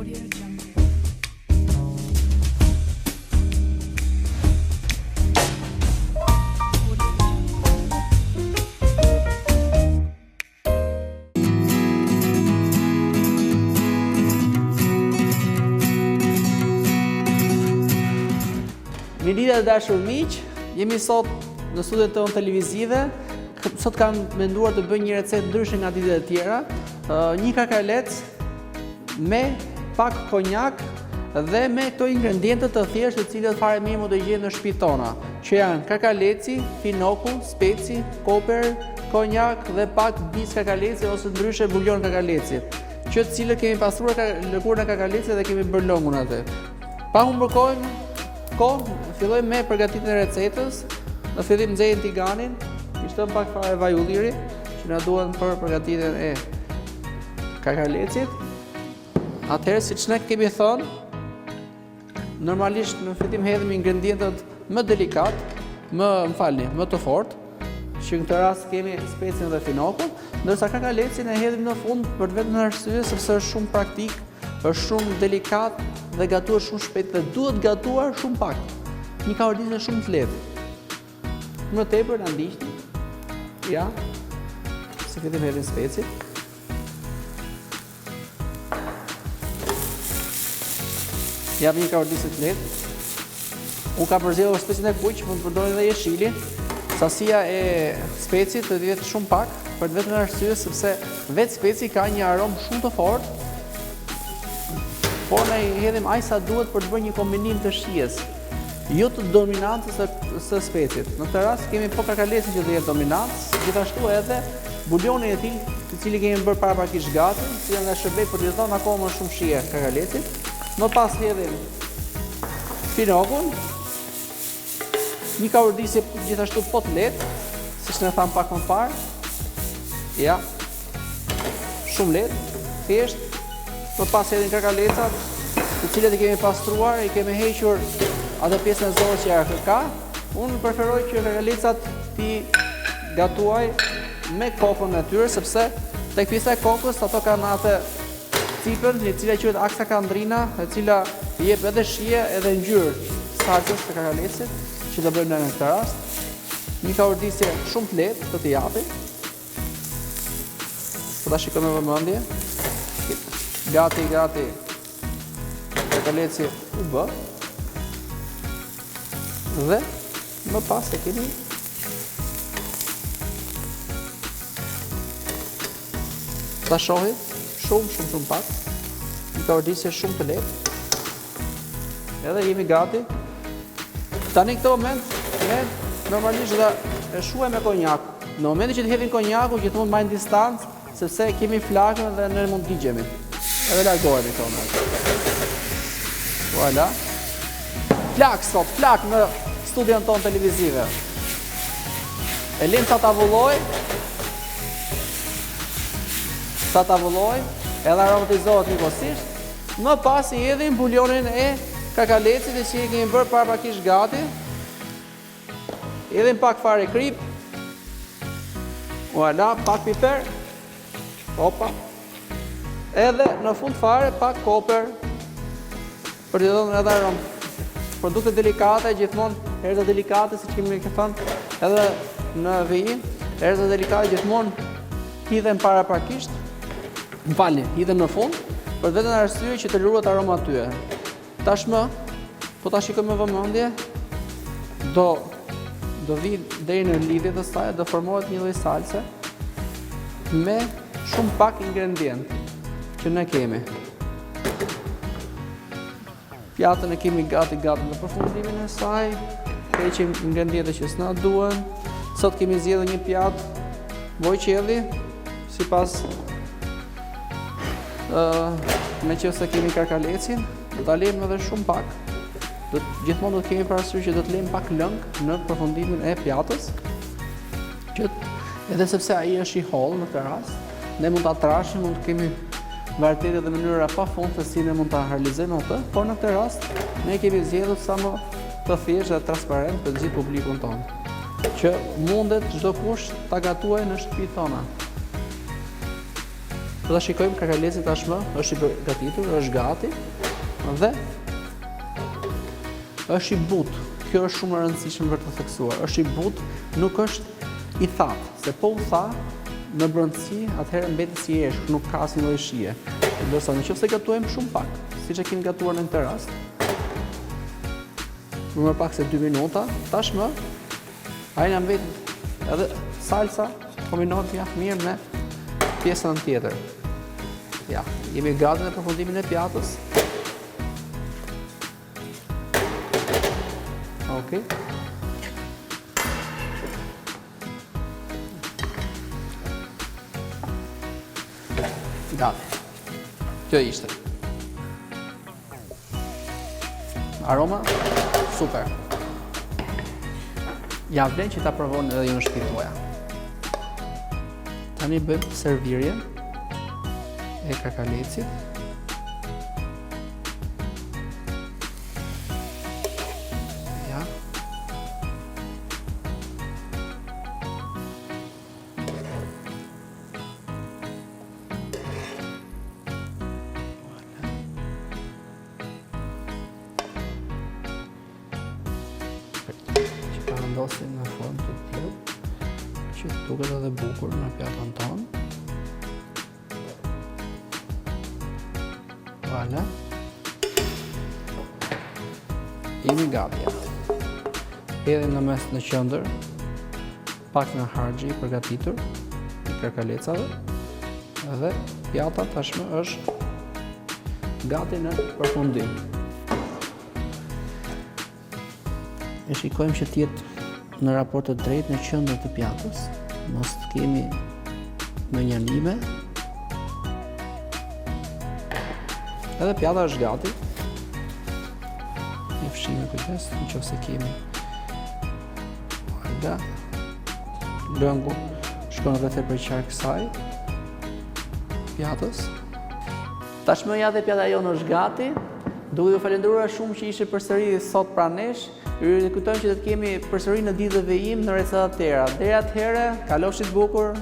Audio Jungle. Audio Jungle. Mirëdita të dashur miq, jemi sot në studion tonë televizive. Sot kam menduar të bëj një recetë ndryshe nga ditët e tjera. Një karkalec me pak konjak dhe me këto ingrediente të thjeshtë të cilët fare mirë mund të gjejmë në shtëpitë tona, që janë karkaleci, finoku, speci, koper, konjak dhe pak bizë karkaleci ose ndryshe buljon karkaleci, që të cilët kemi pastruar lëkurën e karkalecit dhe kemi bërë lëngun atë. Pa humbur kohën, kohë, fillojmë me përgatitjen e recetës. Në fillim nxehim tiganin, i shtojmë pak fare vaj ulliri që na duhen për përgatitjen e karkalecit. Atëherë siç ne kemi thënë, Normalisht në fillim hedhim ingredientët më delikat, më, më falni, më të fortë, që në këtë rast kemi specin dhe finokun, ndërsa karkalecin e hedhim në fund për të vetmen arsye sepse është shumë praktik, është shumë delikat dhe gatuhet shumë shpejt dhe duhet gatuar shumë pak. Një kaurdisje shumë të lehtë. Më tepër na ndiqni. Ja. Si fillim hedhim specin. Japim një kaurdisje të lehtë. Unë kam përzgjedhur specin e kuq, mund të përdorni dhe jeshilin. Sasia e specit të jetë shumë pak, për të vetmen arsye sepse vetë speci ka një aromë shumë të fortë. Por ne i hedhim aq sa duhet për të bërë një kombinim të shijes. Jo të dominancës së, së specit. Në këtë rast kemi po karkalecin që do jetë dominant, gjithashtu edhe buljonin e tij, të cilin kemi bërë paraprakisht gati, i cili na shërben për t'i dhënë akoma më shumë shije karkalecit. Më pas hedhim finokun, një kaurdisje gjithashtu po të lehtë, siç ne thamë pak më parë. Ja. Shumë lehtë, thjesht, më pas hedhim karkalecat, të cilët i kemi pastruar, i kemi hequr atë pjesën e zorrës që ja ka. Unë preferoj që karkalecat t'i gatuaj me kokën e tyre, sepse tek pjesa e kokës ato kanë atë cipën, e cila quhet aksakandrina, e cila jep edhe shije edhe ngjyrë salcës së karkalecit, që do bëjmë në këtë rast. Një kaurdisje shumë të lehtë do t'i japim. Po ta shikojmë me vëmendje. Gati, gati. Karkaleci u bë. Dhe më pas e kemi Ta shohim shumë, shumë, shumë pak. Një kaurdisje shumë të lehtë. Edhe jemi gati. Tani këtë moment, ne normalisht do e shuajmë me konjak. Në momentin që të hedhim konjakun, gjithmonë mbajmë distancë, sepse kemi flakën dhe ne mund të digjemi. Edhe largohemi këtë moment. Voila. Flakë sot, flakë në studion tonë televizive. E lëmë sa ta avullojë. Sa ta avullojë, edhe aromatizohet njëkohësisht. Më pas i hedhim buljonin e karkalecit e që e kemi bërë paraprakisht gati. Hedhim pak fare kripë. Voila, pak piper. Opa. Edhe në fund fare pak koper për t'i dhënë edhe aromë. Produkte delikate gjithmonë, erëza delikate siç kemi thënë, edhe në vijim, erëza delikate gjithmonë hidhen paraprakisht. Më falni, hidhen në fund, për të vetmen arsye që të ruhet aroma e tyre. Tashmë, po ta shikojmë me vëmendje, do do vijë deri në lidhje të saj, do formohet një lloj salce me shumë pak ingredient që ne kemi. Pjatën e kemi gati gati në përfundimin e saj. Heqim ingredientet që s'na duhen. Sot kemi zgjedhur një pjatë bojëqielli, sipas ë meqenëse kemi karkalecin, do ta lëmë edhe shumë pak. Do gjithmonë do të kemi parasysh që do të lëmë pak lëng në përfundimin e pjatës. Që edhe sepse ai është i hollë në këtë rast, ne mund ta trashim, mund të kemi varietete dhe mënyra pa fund se si ne mund ta realizojmë atë, por në këtë rast ne kemi zgjedhur sa më të thjeshtë dhe transparent për gjithë publikun tonë, që mundet çdokush ta gatuajë në shtëpitë tona. Do ta shikojmë karkaleci tashmë është i përgatitur, është gati dhe është i butë. Kjo është shumë e rëndësishme për të theksuar. Është i butë, nuk është i thatë, se po u tha në brendësi, atëherë mbetet si eshk, nuk ka asnjë lloj shije. Ndërsa në qoftë se gatuajmë shumë pak, siç e kemi gatuar në këtë rast, Për më pak se 2 minuta, tashmë, ai na mbetet edhe salsa kombinohet mjaft mirë me pjesën tjetër. Ja, jemi gati në përfundimin e pjatës. Okej. Gati. Kjo ishte. Aroma, super. Ja vlen që ta provoni edhe ju në shtëpitë tuaja. Tani bëjmë servirjen e karkalecit. Ja. Që ta vendosim në formë të tillë, që të duket edhe bukur në pjatën tonë. Voilà. Jemi gati. Hedhim në mes në qendër, pak nga harxhi i përgatitur i karkalecave dhe pjata tashmë është gati në përfundim. E shikojmë që të jetë në raport të drejtë në qendër të pjatës, mos të kemi mënjanime. Edhe pjata është gati. E fshijmë me kujdes, në qoftë se kemi Voilà. Lëngu shkon rreth e përqark kësaj pjatës. Tashmë ja dhe pjata jonë është gati. Duke ju falënderuar shumë që ishit përsëri sot pranë nesh, ju rikujtojmë që do të kemi përsëri në ditët në vijim në receta të tjera. Deri atëherë, kalofshit bukur.